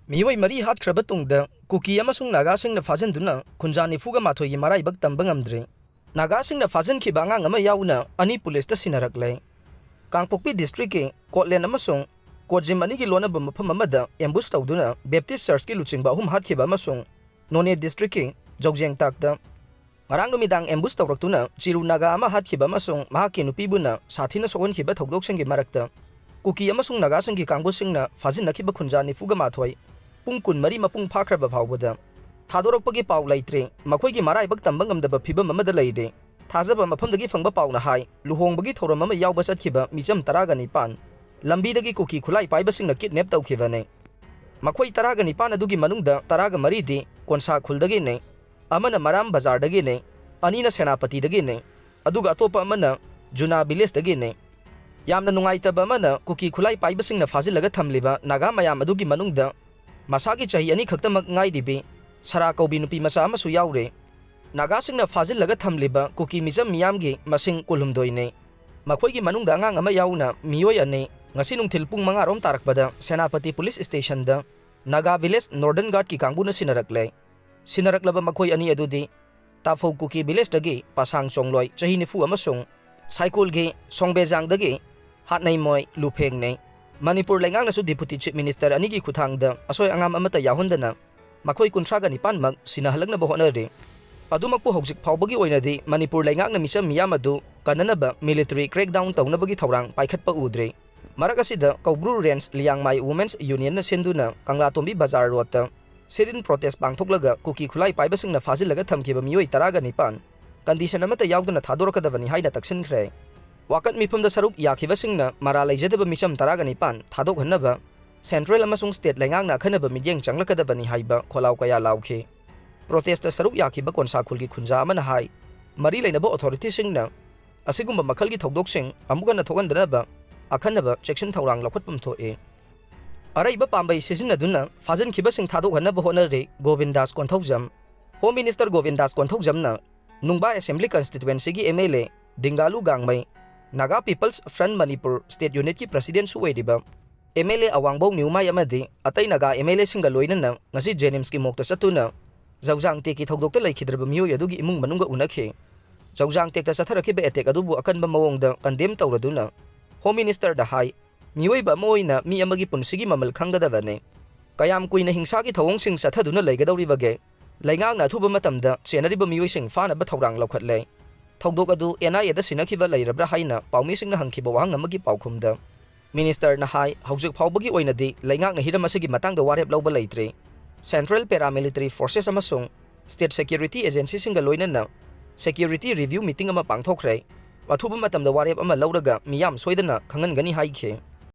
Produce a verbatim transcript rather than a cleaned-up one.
ꯃꯤꯑꯣꯏ ꯃꯔꯤ ꯍꯥꯠꯈ꯭ꯔꯕ ꯇꯨꯡꯗ ꯀꯨꯀꯤ ꯑꯃꯁꯨꯡ ꯅꯥꯒꯥꯁꯤꯡꯅ ꯐꯥꯖꯤꯟꯗꯨꯅ ꯈꯨꯟꯖꯥ ꯅꯤꯐꯨꯒ ꯃꯥꯊꯣꯏꯒꯤ ꯃꯔꯥꯏꯕꯛ ꯇꯝꯕ ꯉꯝꯗ꯭ꯔꯦ꯫ ꯅꯥꯒꯥꯁꯤꯡꯅ ꯐꯥꯖꯤꯟꯈꯤꯕ ꯑꯉꯥꯡ ꯑꯃ ꯌꯥꯎꯅ ꯑꯅꯤ ꯄꯨꯂꯤꯁꯇ ꯁꯤꯟꯅꯔꯛꯂꯦ꯫ ꯀꯥꯡꯄꯣꯛꯄꯤ ꯗꯤꯁꯇ꯭ꯔꯤꯛꯀꯤ ꯀꯣꯠꯂꯦꯟ ꯑꯃꯁꯨꯡ ꯀꯣꯠꯖꯤꯝ ꯑꯅꯤꯒꯤ ꯂꯣꯟꯅꯕ ꯃꯐꯝ ꯑꯃꯗ ꯑꯦꯝꯕꯨꯁ ꯇꯧꯗꯨꯅ ꯕꯦꯞꯇꯤꯁ ꯆꯔꯆꯀꯤ ꯂꯨꯆꯤꯡꯕ ꯑꯍꯨꯝ ꯍꯥꯠꯈꯤꯕ ꯑꯃꯁꯨꯡ ꯅꯣꯅꯦ ꯗꯤꯁꯇ꯭ꯔꯤꯛꯀꯤ ꯖꯧꯖꯦꯡꯇꯥꯛꯇ ꯉꯔꯥꯡ ꯅꯨꯃꯤꯗꯥꯡ ꯑꯦꯝꯕꯨꯁ ꯇꯧꯔꯛꯇꯨꯅ ꯆꯤꯔꯨ ꯅꯥꯒꯥ ꯑꯃ ꯍꯥꯠꯈꯤꯕ ꯑꯃꯁꯨꯡ ꯃꯍꯥꯛꯀꯤ ꯅꯨꯄꯤꯕꯨꯅ ꯁꯥꯊꯤꯅ ꯁꯣꯛꯍꯟꯈꯤꯕ ꯊꯧꯗꯣꯛꯁꯤꯡꯒꯤ ꯃꯔꯛꯇ ꯀꯨꯀꯤ ꯑꯃꯁꯨꯡ ꯅꯥꯒꯥꯁꯤꯡꯒꯤ ꯀꯥꯡꯕꯨꯁꯤꯡꯅ ꯐꯥꯖꯤꯟꯅꯈꯤꯕ ꯈꯨꯟꯖꯥ ꯅꯤꯐꯨꯒ ꯃꯥꯊꯣꯏ ꯄꯨꯡ ꯀꯨꯟꯃꯔꯤ ꯃꯄꯨꯡ ꯐꯥꯈ꯭ꯔꯕ ꯐꯥꯎꯕꯗ ꯊꯥꯗꯣꯔꯛꯄꯒꯤ ꯄꯥꯎ ꯂꯩꯇ꯭ꯔꯤ꯫ ꯃꯈꯣꯏꯒꯤ ꯃꯔꯥꯏꯕꯛ ꯇꯝꯕ ꯉꯝꯗꯕ ꯐꯤꯕꯝ ꯑꯃꯗ ꯂꯩꯔꯤ꯫ ꯊꯥꯖꯕ ꯃꯐꯝꯗꯒꯤ ꯐꯪꯕ ꯄꯥꯎꯅ ꯍꯥꯏ, ꯂꯨꯍꯣꯡꯕꯒꯤ ꯊꯧꯔꯝ ꯑꯃ ꯌꯥꯎꯕ ꯆꯠꯈꯤꯕ ꯃꯤꯆꯝ ꯇꯔꯥꯒ ꯅꯤꯄꯥꯟ ꯂꯝꯕꯤꯗꯒꯤ ꯀꯨꯀꯤ ꯈꯨꯠꯂꯥꯏ ꯄꯥꯏꯕꯁꯤꯡꯅ ꯀꯤꯗꯅꯦꯞ ꯇꯧꯈꯤꯕꯅꯤ꯫ ꯃꯈꯣꯏ ꯇꯔꯥꯒ ꯅꯤꯄꯥꯟ ꯑꯗꯨꯒꯤ ꯃꯅꯨꯡꯗ ꯇꯔꯥꯒ ꯃꯔꯤꯗꯤ ꯀꯣꯟꯁꯥ ꯈꯨꯜꯗꯒꯤꯅꯤ, ꯑꯃꯅ ꯃꯔꯥꯝ ꯕꯖꯥꯔꯗꯒꯤꯅꯤ, ꯑꯅꯤꯅ ꯁꯦꯅꯥꯄꯇꯤꯗꯒꯤꯅꯤ, ꯑꯗꯨꯒ ꯑꯇꯣꯞꯄ ꯑꯃꯅ ꯖꯨꯅꯥ ꯚꯤꯂꯦꯖꯇꯒꯤꯅꯤ꯫ ꯌꯥꯝꯅ ꯅꯨꯡꯉꯥꯏꯇꯕ ꯑꯃꯅ, ꯀꯨꯀꯤ ꯈꯨꯠꯂꯥꯏ ꯄꯥꯏꯕꯁꯤꯡꯅ ꯐꯥꯖꯤꯜꯂꯒ ꯊꯝꯂꯤꯕ ꯅꯥꯒꯥ ꯃꯌꯥꯝ ꯑꯗꯨꯒꯤ ꯃꯅꯨꯡꯗ ꯃꯁꯥꯒꯤ ꯆꯍꯤ ꯑꯅꯤ ꯈꯛꯇꯃꯛ ꯉꯥꯏꯔꯤꯕꯤ ꯁꯔꯥ ꯀꯧꯕꯤ ꯅꯨꯄꯤ ꯃꯆꯥ ꯑꯃꯁꯨ ꯌꯥꯎꯔꯦ꯫ ꯅꯥꯒꯥꯁꯤꯡꯅ ꯐꯥꯖꯤꯜꯂꯒ ꯊꯝꯂꯤꯕ ꯀꯨꯀꯤ ꯃꯤꯆꯝ ꯃꯤꯌꯥꯝꯒꯤ ꯃꯁꯤꯡ ꯀꯨꯟꯍꯨꯝꯗꯣꯏꯅꯤ꯫ ꯃꯈꯣꯏꯒꯤ ꯃꯅꯨꯡꯗ ꯑꯉꯥꯡ ꯑꯃ ꯌꯥꯎꯅ ꯃꯤꯑꯣꯏ ꯑꯅꯤ ꯉꯁꯤ ꯅꯨꯡꯊꯤꯜ ꯄꯨꯡ ꯃꯉꯥ ꯔꯣꯝ ꯇꯥꯔꯛꯄꯗ ꯁꯦꯅꯥꯄꯇꯤ ꯄꯨꯂꯤꯁ ꯁ꯭ꯇꯦꯁꯟꯗ ꯅꯥꯒꯥ ꯚꯤꯂꯦꯖ ꯅꯣꯔꯗꯔꯟ ꯒꯥꯔꯗꯀꯤ ꯀꯥꯡꯕꯨꯅ ꯁꯤꯟꯅꯔꯛꯂꯦ꯫ ꯁꯤꯟꯅꯔꯛꯂꯕ ꯃꯈꯣꯏ ꯑꯅꯤ ꯑꯗꯨꯗꯤ ꯇꯥꯐꯧ ꯀꯨꯀꯤ ꯚꯤꯂꯦꯖꯇꯒꯤ ꯄꯥꯁꯥꯡ ꯆꯣꯡꯂꯣꯏ, ꯆꯍꯤ ꯅꯤꯐꯨ, ꯑꯃꯁꯨꯡ ꯁꯥꯏꯀꯣꯜꯒꯤ ꯁꯣꯡꯕꯦꯖꯥꯡꯗꯒꯤ ꯍꯥꯠꯅꯩꯃꯣꯏ ꯂꯨꯐꯦꯡꯅꯩ꯫ ꯃꯅꯤꯄꯨꯔ ꯂꯩꯉꯥꯛꯅꯁꯨ ꯗꯤꯄꯨꯇꯤ ꯆꯤꯐ ꯃꯤꯅꯤꯁꯇꯔ ꯑꯅꯤꯒꯤ ꯈꯨꯠꯊꯥꯡꯗ ꯑꯁꯣꯏ ꯑꯉꯥꯝ ꯑꯃꯠꯇ ꯌꯥꯎꯍꯟꯗꯅ ꯃꯈꯣꯏ ꯀꯨꯟꯊ꯭ꯔꯥꯒ ꯅꯤꯄꯥꯟꯃꯛ ꯁꯤꯟꯅꯍꯜꯂꯛꯅꯕ ꯍꯣꯠꯅꯔꯤ꯫ ꯑꯗꯨꯃꯛꯄꯨ ꯍꯧꯖꯤꯛ ꯐꯥꯎꯕꯒꯤ ꯑꯣꯏꯅꯗꯤ ꯃꯅꯤꯄꯨꯔ ꯂꯩꯉꯥꯛꯅ ꯃꯤꯆꯝ ꯃꯤꯌꯥꯝ ꯑꯗꯨ ꯀꯟꯅꯅꯕ ꯃꯤꯂꯤꯇꯔꯤ ꯀ꯭ꯔꯦꯛꯗꯥꯎꯟ ꯇꯧꯅꯕꯒꯤ ꯊꯧꯔꯥꯡ ꯄꯥꯏꯈꯠꯄ ꯎꯗ꯭ꯔꯤ꯫ ꯃꯔꯛ ꯑꯁꯤꯗ ꯀꯧꯕ꯭ꯔꯨ ꯔꯦꯟꯖ ꯂꯤꯌꯥꯡꯃꯥꯏ ꯋꯨꯃꯦꯟꯁ ꯌꯨꯅꯤꯌꯟꯅ ꯁꯤꯟꯗꯨꯅ ꯀꯪꯂꯥꯇꯣꯝꯕꯤ ꯕꯖꯥꯔ ꯔꯣꯗꯇ ꯁꯤꯠ ꯏꯟ ꯄ꯭ꯔꯣꯇꯦꯁ ꯄꯥꯡꯊꯣꯛꯂꯒ ꯀꯨꯀꯤ ꯈꯨꯠꯂꯥꯏ ꯄꯥꯏꯕꯁꯤꯡꯅ ꯐꯥꯖꯤꯜꯂꯒ ꯊꯝꯈꯤꯕ ꯃꯤꯑꯣꯏ ꯇꯔꯥꯒ ꯅꯤꯄꯥꯟ ꯀꯟꯗꯤꯁꯟ ꯑꯃꯠꯇ ꯌꯥꯎꯗꯅ ꯊꯥꯗꯣꯔꯛꯀꯗꯕꯅꯤ ꯍꯥꯏꯅ ꯇꯛꯁꯤꯟꯈ꯭ꯔꯦ꯫ ꯋꯥꯀꯠ ꯃꯤꯐꯝꯗ ꯁꯔꯨꯛ ꯌꯥꯈꯤꯕꯁꯤꯡꯅ ꯃꯔꯥꯜ ꯂꯩꯖꯗꯕ ꯃꯤꯆꯝ ꯇꯔꯥꯒ ꯅꯤꯄꯥꯟ ꯊꯥꯗꯣꯛꯍꯟꯅꯕ ꯁꯦꯟꯇ꯭ꯔꯦꯜ ꯑꯃꯁꯨꯡ ꯁ꯭ꯇꯦꯠ ꯂꯩꯉꯥꯛꯅ ꯑꯈꯟꯅꯕ ꯃꯤꯠꯌꯦꯡ ꯆꯪꯂꯛꯀꯗꯕꯅꯤ ꯍꯥꯏꯕ ꯈꯣꯜꯂꯥꯎ ꯀꯌꯥ ꯂꯥꯎꯈꯤ꯫ ꯄ꯭ꯔꯣꯇꯦꯁꯇ ꯁꯔꯨꯛ ꯌꯥꯈꯤꯕ ꯀꯣꯟꯁꯥ ꯈꯨꯜꯒꯤ ꯈꯨꯟꯖꯥ ꯑꯃꯅ ꯍꯥꯏ, ꯃꯔꯤ ꯂꯩꯅꯕ ꯑꯣꯊꯣꯔꯤꯇꯤꯁꯤꯡꯅ ꯑꯁꯤꯒꯨꯝꯕ ꯃꯈꯜꯒꯤ ꯊꯧꯗꯣꯛꯁꯤꯡ ꯑꯃꯨꯛ ꯍꯟꯅ ꯊꯣꯛꯍꯟꯗꯅꯕ ꯑꯈꯟꯅꯕ ꯆꯦꯛꯁꯤꯟ ꯊꯧꯔꯥꯡ ꯂꯧꯈꯠꯐꯝ ꯊꯣꯛꯏ꯫ ꯑꯔꯩꯕ ꯄꯥꯝꯕꯩ ꯁꯤꯖꯤꯟꯅꯗꯨꯅ ꯐꯥꯖꯤꯟꯈꯤꯕꯁꯤꯡ ꯊꯥꯗꯣꯛꯍꯟꯅꯕ ꯍꯣꯠꯅꯔꯤ ꯒꯣꯕꯤꯟꯗꯥꯁ ꯀꯣꯟꯊꯧꯖꯝ꯫ ꯍꯣꯝ ꯃꯤꯅꯤꯁꯇꯔ ꯒꯣꯕꯤꯟꯗꯥꯁ ꯀꯣꯟꯊꯧꯖꯝꯅ ꯅꯨꯡꯕꯥ ꯑꯦꯁꯦꯝꯕ꯭ꯂꯤ ꯀꯟꯁꯇꯤꯇ꯭ꯋꯦꯟꯁꯤꯒꯤ M L A Dingangluang Gangmei, Naga Peoples Front Manipur state ꯌꯨꯅꯤꯠꯀꯤ ꯄ꯭ꯔꯁꯤꯗꯦꯟꯠꯁꯨ ꯑꯣꯏꯔꯤꯕ ꯑꯦꯝ ꯑꯦꯜ ꯑꯦ ꯑꯋꯥꯡꯕꯧ ꯅ꯭ꯌꯨꯃꯥꯏ ꯑꯃꯗꯤ ꯑꯇꯩ ꯅꯥꯒꯥ ꯑꯦꯝ ꯑꯦꯜ ꯑꯦꯁꯤꯡꯒ ꯂꯣꯏꯅꯅ ꯉꯁꯤ ꯖꯦꯅꯤꯝꯁꯀꯤ ꯃꯣꯛꯇ ꯆꯠꯇꯨꯅ ꯖꯧꯖꯥꯡ ꯇꯦꯛꯀꯤ ꯊꯧꯗꯣꯛꯇ ꯂꯩꯈꯤꯗ꯭ꯔꯕ ꯃꯤꯑꯣꯏ ꯑꯗꯨꯒꯤ ꯏꯃꯨꯡ ꯃꯅꯨꯡꯒ ꯎꯅꯈꯤ꯫ ꯖꯧꯖꯥꯡ ꯇꯦꯛꯇ ꯆꯠꯊꯔꯛꯈꯤꯕ ꯑꯦꯇꯦꯛ ꯑꯗꯨꯕꯨ ꯑꯀꯟꯕ ꯃꯑꯣꯡꯗ ꯀꯟꯗꯦꯝ ꯇꯧꯔꯗꯨꯅ ꯍꯣꯝ ꯃꯤꯅꯤꯁꯇꯔꯗ ꯍꯥꯏ, ꯃꯤꯑꯣꯏꯕ ꯑꯃ ꯑꯣꯏꯅ ꯃꯤ ꯑꯃꯒꯤ ꯄꯨꯟꯁꯤꯒꯤ ꯃꯃꯜ ꯈꯪꯒꯗꯕꯅꯤ꯫ ꯀꯌꯥꯝ ꯀꯨꯏꯅ ꯍꯤꯡꯁꯥꯒꯤ ꯊꯧꯑꯣꯡꯁꯤꯡ ꯆꯠꯊꯗꯨꯅ ꯂꯩꯒꯗꯧꯔꯤꯕꯒꯦ? ꯂꯩꯉꯥꯛꯅ ꯑꯊꯨꯕ ꯃꯇꯝꯗ ꯆꯦꯟꯅꯔꯤꯕ ꯃꯤꯑꯣꯏꯁꯤꯡ ꯐꯥꯅꯕ ꯊꯧꯔꯥꯡ ꯂꯧꯈꯠꯂꯦ꯫ ꯊꯧꯗꯣꯛ ꯑꯗꯨ ꯑꯦꯟ ꯑꯥꯏ ꯑꯦꯗ ꯁꯤꯟꯅꯈꯤꯕ ꯂꯩꯔꯕ꯭ꯔꯥ ꯍꯥꯏꯅ ꯄꯥꯎꯃꯤꯁꯤꯡꯅ ꯍꯪꯈꯤꯕ ꯋꯥꯍꯪ ꯑꯃꯒꯤ ꯄꯥꯎꯈꯨꯝꯗ ꯃꯤꯅꯤꯁꯇꯔꯅ ꯍꯥꯏ, ꯍꯧꯖꯤꯛ ꯐꯥꯎꯕꯒꯤ ꯑꯣꯏꯅꯗꯤ ꯂꯩꯉꯥꯛꯅ ꯍꯤꯔꯝ ꯑꯁꯤꯒꯤ ꯃꯇꯥꯡꯗ ꯋꯥꯔꯦꯞ ꯂꯧꯕ ꯂꯩꯇ꯭ꯔꯤ꯫ ꯁꯦꯟꯇ꯭ꯔꯦꯜ ꯄꯦꯔꯥꯃꯤꯂꯤꯇꯔꯤ ꯐꯣꯔꯁꯦꯁ ꯑꯃꯁꯨꯡ ꯁ꯭ꯇꯦꯠ ꯁꯦꯀ꯭ꯌꯨꯔꯤꯇꯤ ꯑꯦꯖꯦꯟꯁꯤꯁꯤꯡꯒ ꯂꯣꯏꯅꯅ ꯁꯦꯀ꯭ꯌꯨꯔꯤꯇꯤ ꯔꯤꯚ꯭ꯌꯨ ꯃꯤꯇꯤꯡ ꯑꯃ ꯄꯥꯡꯊꯣꯛꯈ꯭ꯔꯦ꯫ ꯑꯊꯨꯕ ꯃꯇꯝꯗ ꯋꯥꯔꯦꯞ ꯑꯃ ꯂꯧꯔꯒ ꯃꯤꯌꯥꯝ ꯁꯣꯏꯗꯅ ꯈꯪꯍꯟꯒꯅꯤ ꯍꯥꯏꯈꯤ꯫